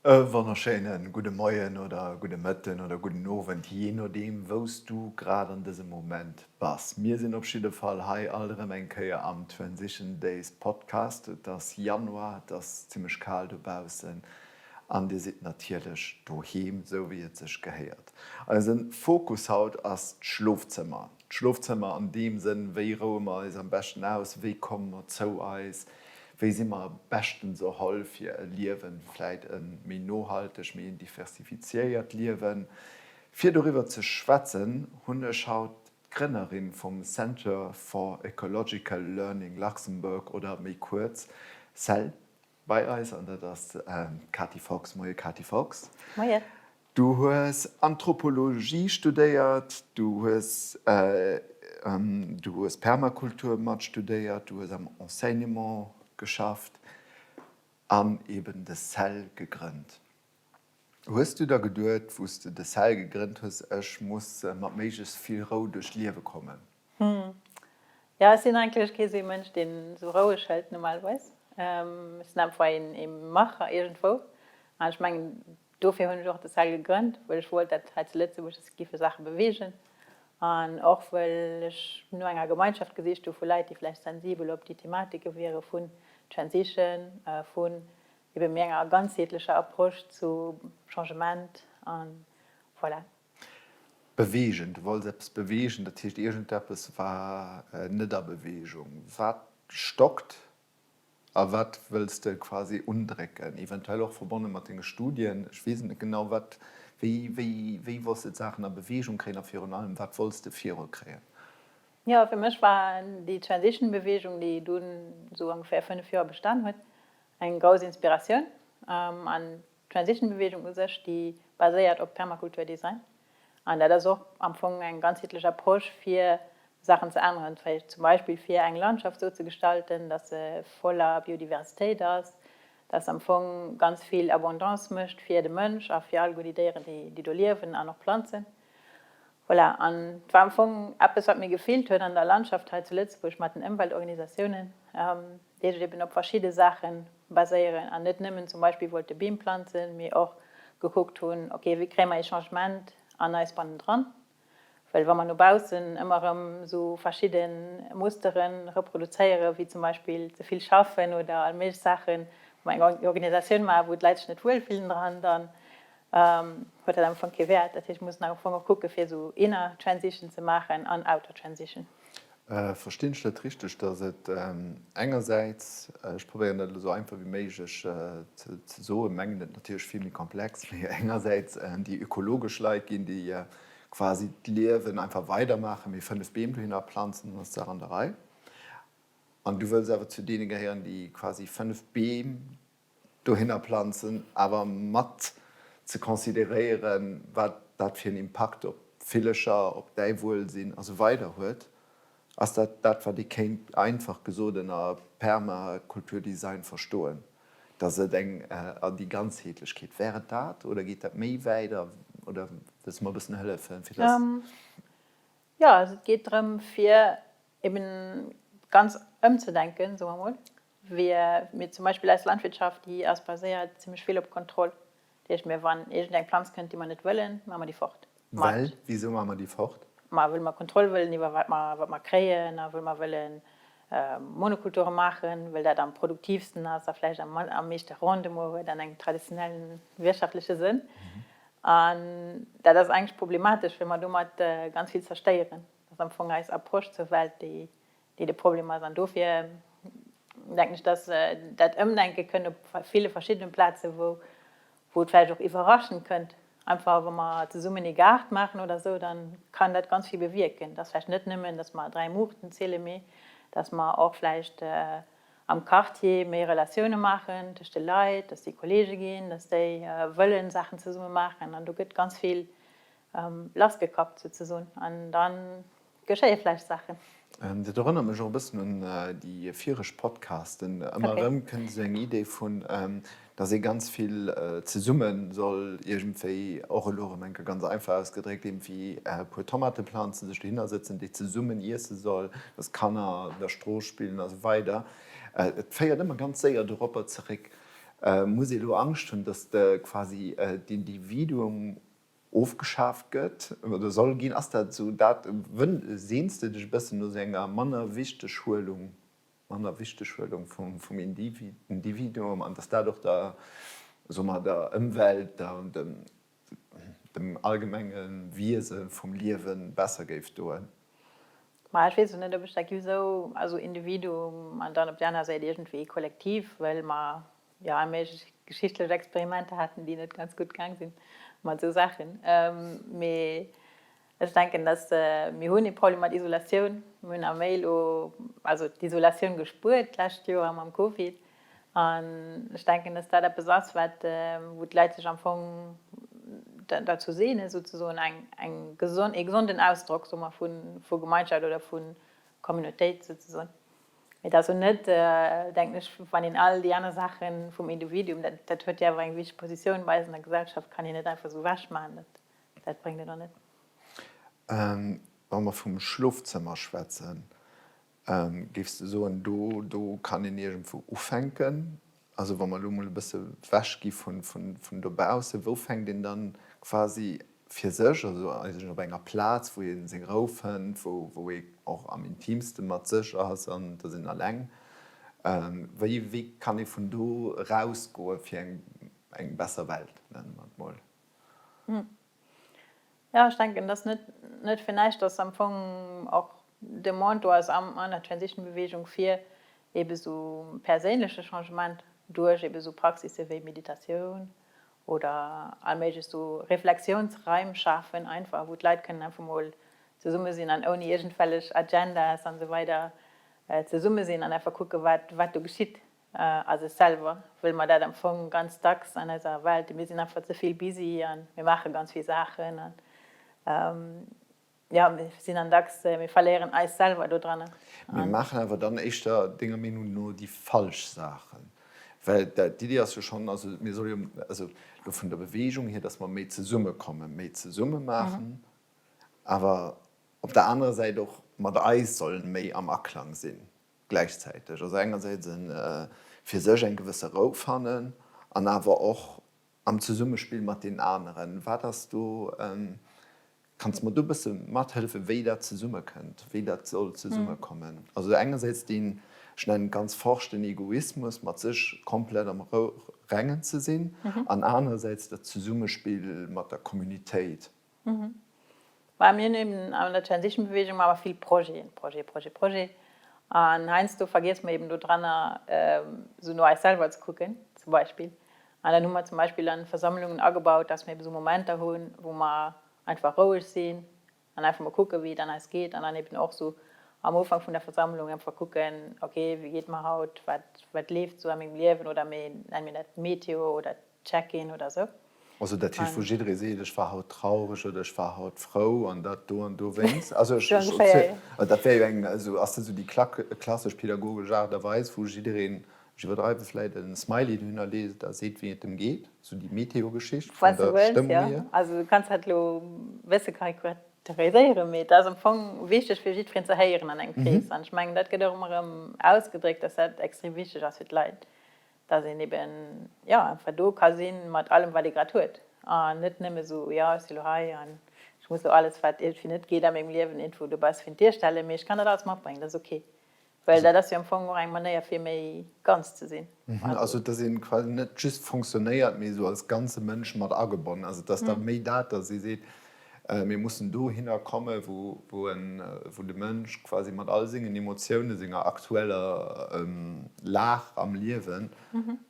E wonnerschéine gudde Moien oder gudde Mëtten oder gudden Owend, jee nodeem wou s du grad an dësem Moment bass. Mir sinn op jidde Fall hei alt erëm eng Kéier am Transition Days Podcast. Et ass Januar, et ass zimmlech kal dobaussen an dir sidd natierlech doheem, sou wéi et sech gehéiert. Eise Fokus haut ass d'Schlofzëmmer. D'Schlofzëmmer an deem Sënn, wéi roue mer eis am beschten aus, wéi komme mer zou eis, wéi si mer beschtens erholl fir e Liewen, vläit e méi nohalteg, méi en diversifiziéiert Liewen. Fir doriwwer ze schwätzen, hunn ech haut d'Grënnerin vum Centre for Ecological Learning Luxembourg oder méi kuerz cell bei eis an dat ass d'Katy Fox. Moie Katy Fox. Moien. Du hues Anthropologie studéiert, du hues du hues Permakultur mat studéiert, du hues am Enseignement geschafft an eben de Cell gegrënnt. Hues du der geduet, wou s de de Cell gegrënnt hues, ech muss mat méiglechst vill Rou duerch d'Liewe kommen? Jo, ech sinn eigentlech kee sou ee Mënsch, deen sou roueg hëlt normalerweis. Ech sinn einfach een Macher iergendwou an ech mengen, Dofir hunn ech och de Cell gegrënnt, wëll ech wollt, dat hei zu Lëtzebuerg sech giffe Saache beweegen an och wëll ech no enger Gemeinschaft gesicht hu vu Leit, déi vläicht sensibel op déi Thematike wiere vun Transition, vun ebe méi enger ganzheetlecher Approche zu Changement a voilà. Beweegen, du wollts eppes beweegen, dat heescht iergendeppes war net a Beweegung. Wat stockt A wat wëlls de quasi undrécken? Eventuell och verbonne mat denge Studien? Ech weess et net genau. Wat, wéi, wéi, wéi wolls de d'Saachen a Beweegung kréien a virun allem, wat wolls de virukréien? Jo, fir mech war déi Transition-Beweegung, déi dunn esou ongeféier 5 Joer bestan huet, eng grouss Inspiratioun. An d'Transition-Beweegung u sech, déi baséiert op Permakulturdesign. An dat ass och am Fong eng ganzheetlech Approche, fir Saachen ze änneren, zum Beispill fir eng Landschaft esou ze gestalten, datt se voller Biodiversitéit ass, datt se am Fong ganz vill Abondance mécht fir de Mënsch a fir alleguer déi Déieren, déi do liewen an och Planzen. Voilà, an et war am Fong eppes, wat mir gefeelt huet an der Landschaft hei zu Lëtzebuerg mat den Ëmweltorganisatiounen. déi sech eben op verschidde Saache baséieren an net nëmmen zum Beispill wollte Beem planzen, mee och gekuckt hunn, ok, wéi kréie mer ee Changement an eis bannendran? Well wa mer no baussen ëmmer erëm esou verschidde Mustere reproduzéieren, wéi zum Beispill ze vill schaffen oder all méiglech Saachen, wou mer eng Organisatioun maachen, wou d'Leit sech net wuelfillen dran, dann huet dat am Fong kee Wäert. Dat heescht, mir mussen am Fong och kucke fir esou inner transition ze maachen an outer transition. Verstinn ech dat richteg, datt et engersäits, ech probéieren dat elo esou einfach wéi méiglech ze soen, mengen et natierlech vill méi komplex, mee engersäits déi ökologesch Leit ginn, déi quasi d'Liewen einfach weidermaachen, mee 5 Beem dohinner planzen, dann ass d'Saach an der Rei. An du wëlls awer zu deene gehéieren, déi quasi 5 Beem dohinner planzen, awer mat ze consideréieren, wat dat fir en Impakt op d'Villecher, op däi Wuelsinn a sou weider huet, ass dat dat, wat ee kéint einfach gesot ënner Permakulturdesign verstoen, dass et eng déi Ganzheetlechkeet. Wär et dat oder geet dat méi wäit oder wëlls de mer e bëssen hëllefen, fir dass. Jo, also et geet drëm, fir eben ganz ëmzedenken, soe mer mol, wéi mir zum Beispill eis Landwirtschaft, déi ass baséiert zimmlech vill op Kontroll. Dat heescht, mir wann iergendeng Planz kënnt, déi mer net wëllen, maache mer déi fort. Well? Wisou maache mer déi fort? Ma wëll mer Kontroll wëllen iwwer wat mer wat mer kréien a wëll mer wëlle Monokulture maachen, wëll dat am produktiivsten ass a vläicht am am meeschte Rendement huet an engem traditionellen wirtschaftleche Sënn. An dat ass eigentlech problematesch, well mer domat ganz vill zerstéieren. Dat ass am Fong eis Approche zur Welt, déi déi de Problem ass. An dofir denken ech, dass dat Ëmdenke kënn op ville verschiddene Plazen, wou wou et vläicht och iwwerraschend kënnt. Einfach wa mer zesummen ee Gaart maachen oder esou, da kann dat ganz vill bewierken. Dass vläicht net nëmmen, dass mer 3 Muuchten zille, mee dass mer och vläicht am Quartier méi Relatioune maachen tëscht de Leit, dass déi Kollege ginn, dass déi wëllen Saachen zesumme maachen. An do gëtt ganz vill lassgekappt souzesoen. An da geschéie vläicht Saachen. Dat erënnert mech och e bëssen un déi viregt Podcasten. Ëmmer erëm kënnt esou eng Idee vun, dass ee ganz vill zesumme soll iergendwéi, och elo erëm eng Kéier ganz einfach ausgedréckt, iergendwéi e puer Tomate planzen, sech dohinner sëtzen, déi zesummen iesse soll, dass d'Kanner an der Strooss spillen a sou weider. Et féiert ëmmer ganz séier doropper zeréck. Muss ee elo Angscht hunn, datt quasi d'Individuum ofgeschaaft gëtt oder soll ginn? Ass dat esou dat, seens de dech e bëssen no esou enger manner Wichteghuelung, manner Wichteghuelung vum Individuum an datt dat och der, soe mer, der Ëmwelt, der, dem, dem allgemenge Wiese vum Liewe besser géif doen? Ma ech weess och net, ob ech dat giff esou, also Individuum an dann op där aner Säit iergendwéi Kollektiv, well mer jo all méiglech geschichtlech Experimenter haten, déi net ganz gutt gaang sinn mat esou Saachen. Mee ech denken, datt mir hunn ee Problem mat Isolatioun. Mir hunn am méi elo, also d'Isolatioun gespuert d'lescht Joer mam Covid. An ech denken, dass dat eppes ass, wat, wou d'Leit sech am Fong derzou sehnen, souzesoen eng, eng gesond, ee gesonden Ausdrock, soe mer, vu, vu Gemeinschaft oder vu Communautéit souzesoen. Mee et ass jo net, denken ech, wann een all déi aner Saache vum Individuum, dat, dat huet jo awer eng wichteg Positioun bei eis an der Gesellschaft, kann een net einfach esou ewechmaachen. Dat, dat bréngt et och net. Wa mer vum Schlofzëmmer schwätzen, Géifs de soen, do do kann een iergendwou ufänken? Also wa mer elo mol e bësse wech gi vun vun dobaussen, wou fänkt een dann quasi fir sech, also eigentlech op enger Plaz, wou ee seng Rou fënnt, wou wou ee och am intiimste mat sech ass an et ass een alleng, wéi wéi kann ee vun do erausgoe fir eng eng besser Welt, nenne mer et mol? Jo, ech denken, et ass net net fir näischt, dass am Fong och Demande do ass am an der Transition-Bewegung fir eebe sou perséinleche Changement duerch eebe sou Praxisse wéi Meditatioun oder all méiglech sou Reflexiounsraim schafen einfach, wou d'Leit kënnen einfach mol zesumme sinn an ouni iergendwellech Agendas an esou weider zesumme sinn an einfach kucke wat wat do geschitt a sech selwer, wëll mer dat am Fong ganz dacks an eiser Welt, mir sinn einfach ze vill busy a mir maache ganz vill Saachen an jo, mir sinn dann dacks, mir verléieren eis selwer do dranner. Mir maachen awer dann éischter, denger Meenung no, déi falsch Saachen, well d'Iddi ass jo schonn, also mir solle jo, also elo vun der Bewegung hier, datt mer méi zesummekommen, méi zesumme maachen, awer op der anerer Säit och mat eis sollen méi am Aklang sinn. Gläichzäiteg, also engersäits fir sech eng gewësse Rou fannen an awer och am Zesummespill mat deenen aneren. Wat ass do, kanns de mer do e bësse mathëllefen, wéi dat zesummekënnt, wéi dat soll zesummekommen? Also engersäits deen, ech nennen et ganz forsch, den Egoismus, mat sech komplett am Rengen ze sinn, an anerersäits dat Zesummespill mat der Communitéit. Mä mir hunn eben an der Transition-Bewegung maache mer vill Projeten, Projet, Projet, Projet. An heiansdo vergiesse mer eben do dranner, esou no eis selwer ze kucken, zum Beispill. An dann hu mer zum Beispill an Versammlungen agebaut, dass mer eben esou Momenter hunn, wou mer einfach roueg sinn an einfach mol kucken, wéi et an eis geet. An dann eben och esou am Ufank vun der Versammlung einfach kucken, okay, wéi geet mer haut, wat, wat leeft esou a mengem Liewen oder mir, nenne mir dat Meteo oder Check-in oder sou. Also dat heescht, wou jidderee seet, ech war haut traureg oder ech war haut frou an dat do an dowéinst. Also ech, ech, ech, dat wär jo eng, also ass dat esou déi klassesch pädagogesch Aart a Weis, wou jiddereen, ech iwwerdreiwe vläit, e Smiley dohinner leet a seet, wéi et em geet, esou déi Meteo-Geschicht vun der Stëmmung hier. Also du kanns dat elo e bësse karikaturiséieren, mee et ass am Fong wichteg fir jiddwereen ze héieren an engem Krees. An ech mengen, dat gëtt och ëmmer erëm ausgedréckt, dass dat extrem wichteg ass fir d'Leit. Dass een eben, jo, einfach do ka sinn mat allem, wat ee grad huet an net nëmme esou, jo, ech si lo hei an ech muss lo alles, wat iergendwéi net geet a mengem Liewen, iergendwou dobausse fir d'Dier stellen, mee ech kann dat alles matbréngen, dat ass ok. Well dat ass jo am Fong och eng Manéier, fir méi ganz ze sinn. Also, dass ee quasi net just fonctionnéiert, mee esou als ganze Mënsch mat agebonnen ass. Et ass da méi dat, dass ee seet, Mir mussen dohinner komme wou de Mënsch quasi mat all sengen Emotiounen, senger aktueller Lag am Liewen,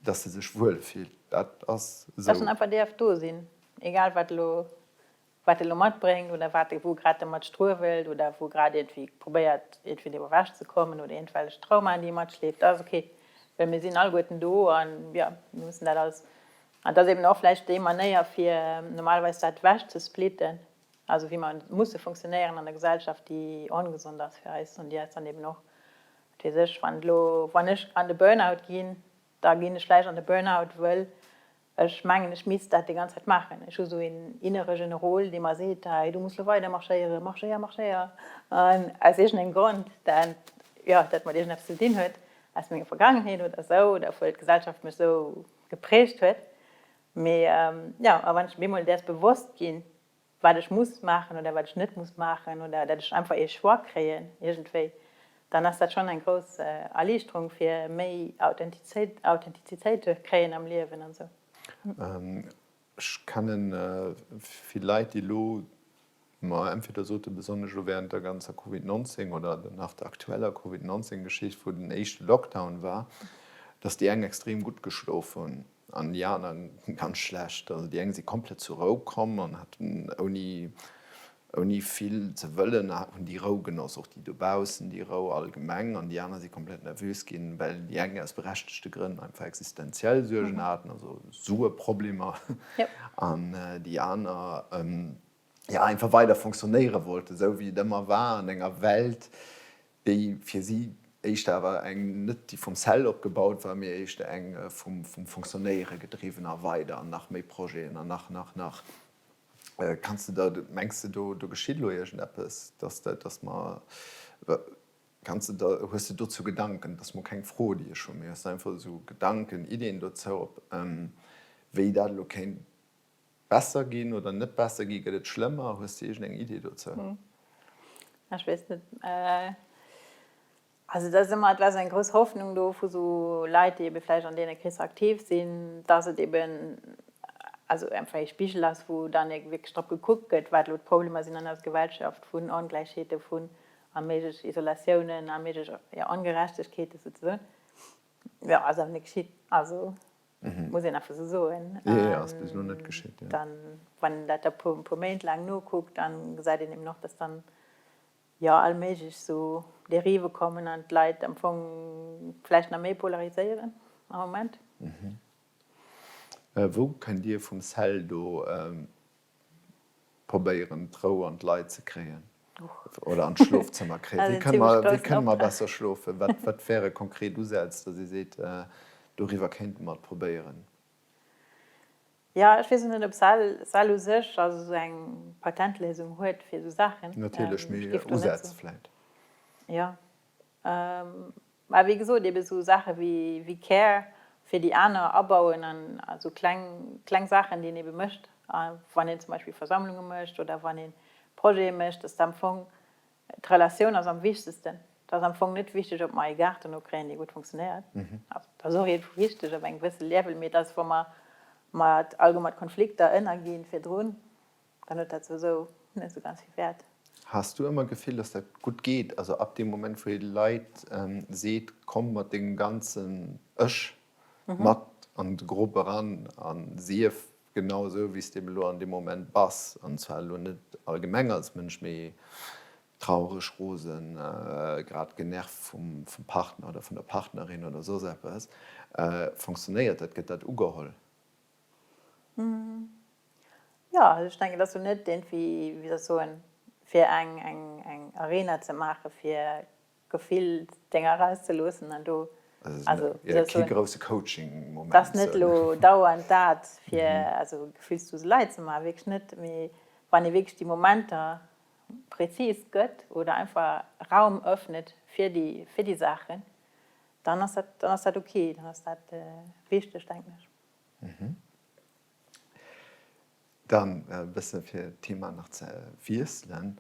dass e sech wuel fillt. Dat ass esou. Dass en einfach däerf do sinn, egal wat elo, wat e lo matbréngt oder wat e wou grad domat struewelt oder wou grad iergendwéi probéiert iergendwéi driwwer ewech ze kommen oder iergendwellech Traumaen déi e matschleeft. Dat ass ok, well mir sinn alleguerten do an jo, mir mussen dat alles An et ass eben och vläicht déi Manéier, fir normalerweis dat ewech ze splitten, also wéi mer musse funktionéieren an der Gesellschaft, déi ongesond ass fir eis an déi eis dann eben och, wat weess ech, wann elo, wann ech an de Burnout ginn, da ginn ech vläicht an de Burnout, wëll ech mengen, ech misst dat déi ganz Zäit maachen. Ech hu sou een innere Generol, dee mer seet, hei, du muss elo weider marschéieren, marschéier, marschéier, an aus iergendengem Grond, dat, jo, dat mat iergendeppes ze dinn huet. aus menger Vergaangenheet oder esou, oder obwuel d'Gesellschaft mech esou geprägt huet. Mee jo, a wann ech mir emol däers bewosst ginn, wat ech muss maachen oder wat ech net muss maachen oder dat ech einfach ee Choix kréien iergendwéi, dann ass dat schonn eng grouss Erliichterung fir méi Authentizitéit ze kréien am Liewen an esou. Ech kenne vill Leit, déi elo mer entweder sote besonnesch elo während der ganzer Covid 19 oder nach der aktueller Covid 19 Geschicht, wou den éischte Lockdown war, dass déi eng extrem gutt geschlof hunn an déi aner ganz schlecht. Also déi eng si komplett zur Rou komm an haten ouni ouni vill ze wëllen hunn déi Rou genoss, och déi dobaussen, déi Rou allgemeng, an déi aner si komplett nervös ginn, well déi eng aus berechtegte Grënn einfach existenziell Suergen haten, also Sueproblemer, an déi aner jo einfach weider fonctionnéiere wollten, esou wéi et ëmmer war an enger Welt, déi fir si éischter awer eng net déi vum Cell opgebaut war, mee éischter eng vum Fonctionnéiere gedriwwen a weider an nach méi Projeten an nach, nach, nach. Kanns de der, mengs de do do geschitt elo iergendeppes, dass de, dass mer, kanns de der, hues de dozou Gedanken? Dat ass mol keng Fro déi ech hunn, mee hues de einfach esou Gedanken, Iddien dozou, ob wéi dat elo kéint besser ginn oder net besser ginn? Gëtt et schlëmmer? Hues de iergendeng Idee dozou? Ech weess net. Also et ass ëmmer, et war esou eng grouss Hoffnung do vu sou Leit, déi ebe vläicht an deene Kreesser aktiv sinn, dass et eben also einfach ee Spigel ass, wou dann wierklech drop gekuckt gëtt, wat elo d'Problemer sinn an eiser Gesellschaft vun Ongläichheete, vun all méiglech Isolatiounen, all méiglech, jo, Ongerechtegkeete souzesoen. Jo, ass awer net geschitt. Also muss een einfach esou soen. Jo, jo, ass bis elo net geschitt, jo. Dann, wann een dat da puer, puer Méint laang nokuckt, dann gesäit een eben och, dass dann jo, all méiglech sou Derive kommen an d'Leit am Fong vläicht nach méi polariséieren am Moment. Wou kënnt Dir vum Cell do probéieren d'Rou an d'Leit ze kréien oder an d'Schlofzëmmer kréien? Wéi kënne mer, wéi kënne mer besser schlofen? Wat, wat wäre konkret Usätz, datt Dir seet, doriwwer kéinte mer et probéieren? Jo, ech weess och net, ob Cell, Cell u sech also esou eng Patentléisung huet fir esou Saachen. Natierlech, mee Usätz vläit. Jo, mä wéi gesot, ebe esou Saache wéi, wéi Care fir déi aner abauen an esou kleng, kleng Saachen, déi een ebe mécht, wann een zum Beispill Versammlunge mécht oder wann ee Projete mécht, dass am Fong D'Relatioun ass am wichtegsten. Et ass am Fong net wichteg, ob mer ee Gaart dono kréien, dee gutt funktionéiert. Also, et ass och iergendwou wichteg op engem gewësse Level, mee et ass, wa mer mat allgemeng mat Konflikter ënnerginn virdrun, dann huet dat souwisou net esou ganz vill Wäert. Has du ëmmer d'Gefill, dass dat gutt geet? Also ab deem Moment, wou ee Leit seet, komm mat dengem ganzen Ech mat an de Grupp eran a sief Genau esou wéi s de elo an deem Moment bass, an zwar elo net allgemeng als Mënsch, mee traureg, rosen, grad genervt vum Partner oder vun der Partnerin oder soss eppes, fonctionnéiert dat? Gëtt dat ugeholl? Jo, also ech denken, et ass jo net iergendwéi, wéi soll ech soen, fir eng Arena ze maache fir Gefillsdénger erauszeloossen an do, also wéi soll ech soen, kee grousse Coaching-Moment, et ass net elo dauernd dat fir also Gefillsduselei ze maachen, wierklech net, mee wann ee wierklech déi Momenter prezis gëtt oder einfach Raum öffnet fir déi fir déi Saachen, dann ass dat dann ass dat ok, dann ass dat wichteg, denken ech. Dann e bësse fir d'Thema nach ze wiesselen,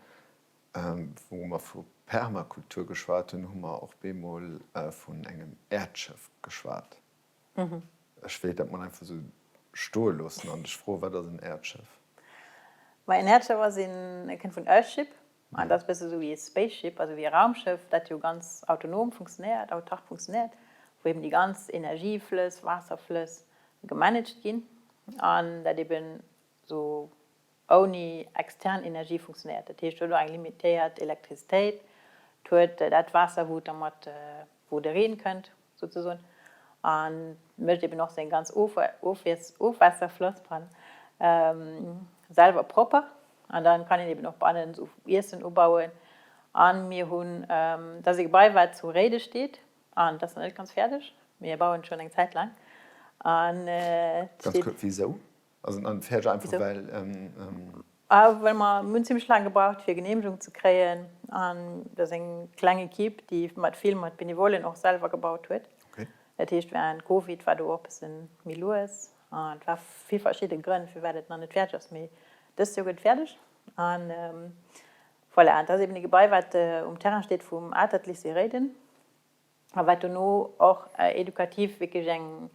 Wou mer vu Permakultur geschwat hunn, hu mer och bemol vun engem Äerdschëff geschwat. Ech wéilt dat mol einfach esou stoe loossen an dech froen, Wat ass en Äerdschëff? Ma en Äerdschëff ass een, e kënnt vun Earthship, an dat ass e bësse sou wéi e Spaceship, also wéi e Raumschëff, dat jo ganz autonom funktionéiert, autark funktionéiert, wou eben déi ganz Energieflëss, Waasserflëss gemanagt ginn an dat eben sou ouni extern Energie funktionéiert. Dat heescht, et huet och eng limitéiert Elektrizitéit, et huet dat Waasser, wou et dermat, wou de Reen kënnt souzesoen, a mécht eben och seng ganz Ofwässerflëss, pardon, selwer propper. An da kann een eben och bannen esou Iessen ubauen. A mir hunn, dat ass e Gebai, wat zu Réide steet, an dat ass nach net ganz fäerdeg, mir bauen et schonn eng Zäit laang. An et Ganz steet. kuerz, wisou? Also an fäerdeg einfach well. Well mer hunn zimmlech laang gebraucht fir Geneemegung ze kréien an dat ass eng kleng Equipe, déi mat vill mat Benevollen och selwer gebaut huet. Dat heescht wärend Covid war do och bësse méi lues an et war vill verschidde Grënn firwat et nach net fäerdeg ass, mee dëst Joer gëtt et fäerdeg an voilà. An et ass eben e Gebai wat um Terrain steet vum Atert Lycée Réiden. A wat dono och edukativ wierklech eng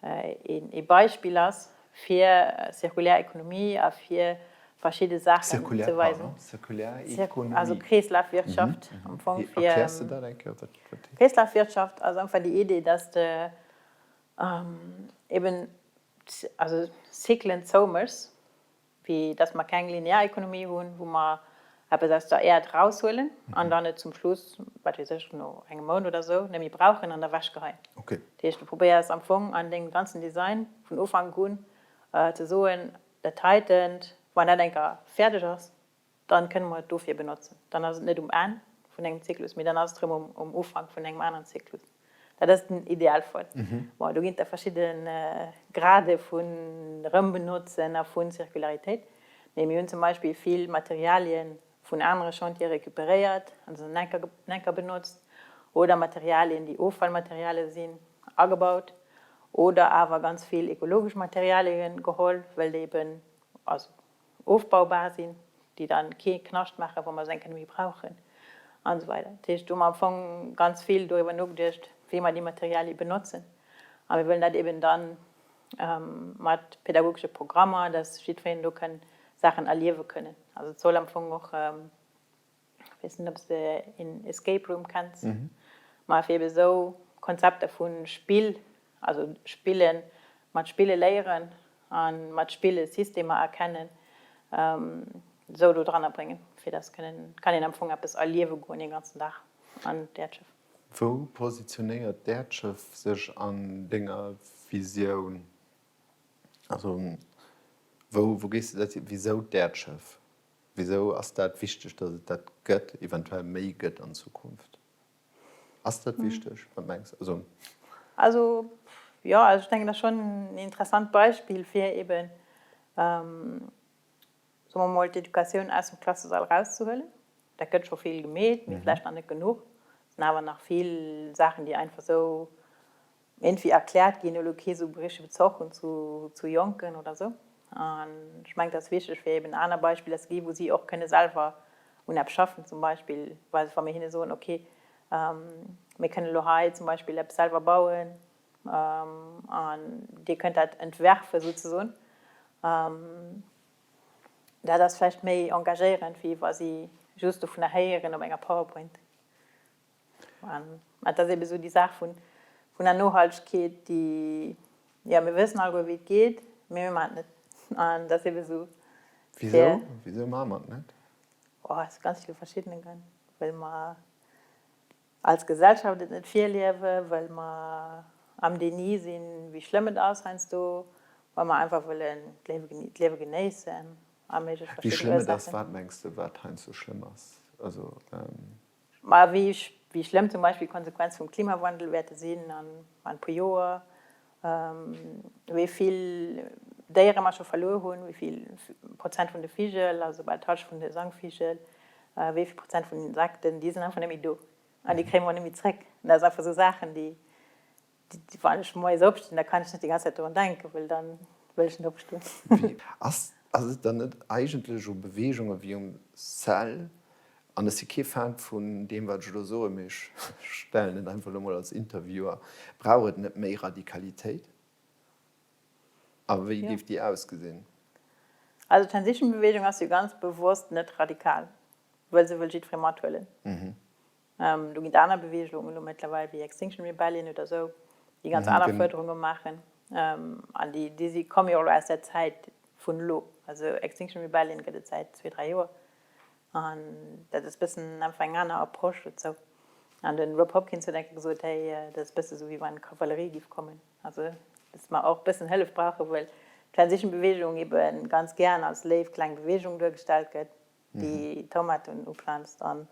ee Beispill ass fir zirkulär Ekonomie a fir verschidde Saachen ze weisen. Zirkulär Ekonomie? Also Kreeslafwirtschaft am Fong. Erkläers de dat eng Kéier? Kreeslafwirtschaft ass einfach déi Idee, dass de eben also Cyclen zouméchs wéi dass mer keng linear Ekonomie hunn, wou mer eppes aus der Äerd eraushuelen an dann et zum Schluss, wat weess ech, no engem Mount oder esou net méi brauchen an da wechgeheien. Dat heescht, du probéiers am Fong an dengem ganzen Design vun Ufank un ze soen, dat heitent, wann dat eng Kéier fäerdeg ass, dann kënne mer et dofir benotzen. Dann ass et net um Enn vun engem Zyklus, mee dann ass et erëm um Ufank vun engem aneren Zyklus. Dat ass den Idealfall. Bon, do ginn et da verschidde Grade vun Erëmbenotzen a vu Circularitéit. Mee mir hunn zum Beispill vill Materialie vun anere Chantiere recuperéiert an se enker benotzt oder Materialien, déi Offallmaterialie sinn, agebaut oder awer ganz vill ekologesch Materialie geholl, well déi eben, also ofbaubar sinn, déi dann kee Knascht maachen, wa mer se eng Kéier net méi brauchen an esou weider. Dat heescht, do hu mer am Fong ganz vill doriwwer nogeduecht, wéi mer déi Materialie benotzen. A mir wëllen dat eben dann mat pädagogesche Programmer, dass jiddwereen do kënn Saachen erliewe kënnen. Also et soll am Fong och, Ech weess net, ob s de een Escape Room kenns, ma fir ebe esou Konzepter vu Spill, also Spillen, mat Spille léieren a mat Spille Systemer erkennen, esou do dranner bréngen, fir dass kënnen, kann een am Fong eppes erliewe goen dee ganzen Dag an d'Äerdschëff. Wou positionéiert d'Äerdschëff sech an denger Visioun? Also wou, wou géifs de dat, wisou d'Äerdschëff? Wisou ass dat wichteg, datt et dat gëtt, eventuell méi gëtt an Zukunft? Ass dat wichteg? Wat mengs de? Also. Also, jo, also ech denken, dat ass schonn en interessant Beispill, fir eben, soe mer emol, d'Educatioun aus dem Klassesall erauszehuelen. Dat gëtt scho vill gemeet, mee vläicht nach net genuch. Et sinn awer nach vill Saachen, déi einfach esou iergendwéi erkläert ginn, elo kee sou richtege Bezoch hunn zu zu Jonken oder sou. An ech mengen, et ass wichteg, fir eben aner Beispiller ze gi wou si och kënne selwer un eppes schaffen, zum Beispill well wa mir hinne soen, okay, mir kënnen elo hei zum Beispill eppes selwer bauen an dir kënnt dat entwerfe souzesoen, dat ass vläicht méi engagéierend, wéi wa si just dovunner héieren op enger Powerpoint. An et ass ebe sou déi Saach vun der Nohaltegkeet, déi, jo, mir wëssen alleguer, wéi et geet, mee mir maachen et net. An dat ass ebe sou fir. Wisou? Wisou maache mer et net? Oh, aus ganz ville verschiddene Grënn. Well mer als Gesellschaft et net virliewen, well mer am Déni sinn, wéi schlëmm et ass heiansdo, well mer einfach wëllen d'Liewe genéissen a méiglech verschidden Ursaachen. Wéi schlëmm et ass? Wat mengs de, wat heiansdo schlëmm ass? Also. Ma wéi schlëmm zum Beispill d'Konsequenze vum Klimawandel wäerte sinn an e puer Joer, wéi vill Déiere mer scho verluer hunn, wéi vill Prozent vun de Vigel, also bal d'Hallschent vun de Sangvigel, wéi vill Prozent vun den Insekten, déi sinn einfach net méi do an déi kréie mer och net méi zréck. Dat ass einfach esou Saachen, déi Wann ech moies opstinn, da kann ech net déi ganz Zäit dorun denken, well dann wëll ech net opstoen. Ass et dann net eigentlech u Beweegunge wéi um Cell, an ech si kee Fan vun deem wat ech elo soen, mee ech stellen et einfach elo mol als Interviewer, brauch et net méi Radikalitéit? A wéi géif déi ausgesinn? Also d'Transition-Beweegung ass jo ganz bewosst net radikal, well se wëll jiddweree mathuelen. Do ginn et aner Beweegungen elo mëttlerweil, wéi Extinction Rebellion oder esou, déi ganz aner Fuerderunge maachen. An déi, déi si komme jo och elo aus der Zäit vun elo. Also Extinction Rebellion gëtt et säit zwee, dräi Joer. An dat ass e bëssen einfach eng aner Approche dozou. An de Rob Hopkins huet eng Kéier gesot, hey, dat ass e bësse sou, wéi wann d'Kavallerie géif kommen. Also dass mer och e bëssen Hëllef brauchen, well d'Transition Beweegung ebe ganz gären als léif kleng Beweegung duergestallt gëtt, déi Tomaten uplanzt an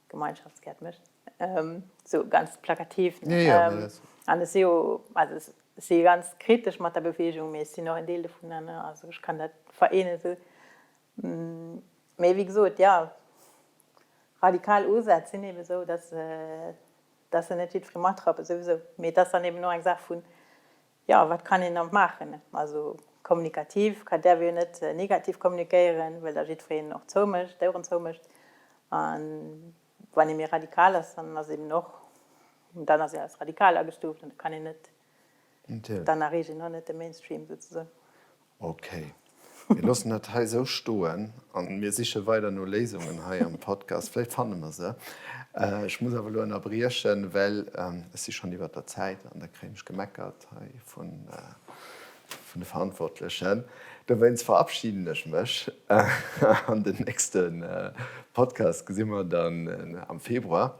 Gemeinschaftsgäert mécht, sou ganz plakativ. An ech si jo, also ech si ganz kritesch mat der Beweegung, mee ech sinn och en Deel dovunner, ne, also ech kann dat vereenen esou. Mee wéi gesot, jo, radikal Usätz sinn eebe sou, dass dass se net jiddweree matrappen souwisou. Mee et ass dann eeben och eng Saach vun, jo, wat kann een da maachen? Also kommunikativ kann, däerf ee jo net negativ kommunikéieren, well da jiddwereen och zoumécht, d'Oueren zoumécht. A wann ee méi radikal ass, dann ass eeben och, dann ass ee als radikal agestuuft an da kann een net, dann erreecht een och net de Mainstream souzesoen. Ok, mir loossen dat hei esou stoen a mir siche weider no Léisungen hei am Podcast. Vläicht fanne mer se. Ech muss awer elo ënnerbriechen, well ech si schonn iwwert der Zäit an da kréien ech gemeckert hei vun de Verantwortlechen. Dowéinst verabschiden ech mech an den nächste Podcast gesi mer dann am Februar.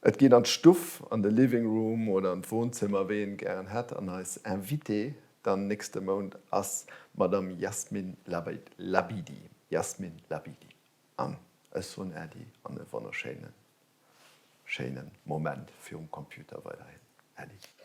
Et geet an d'Stuff, an de Living Room oder an d'Wohnzimmer, wéi een et gären hätt. An eis Invitée dann nächste Mount ass d'Madame Yasmine Labidi. Yasmine Labidi. An ech soen Äddi an e wonnerschéinen, schéinen Moment virum Computer weiderhin. Äddi.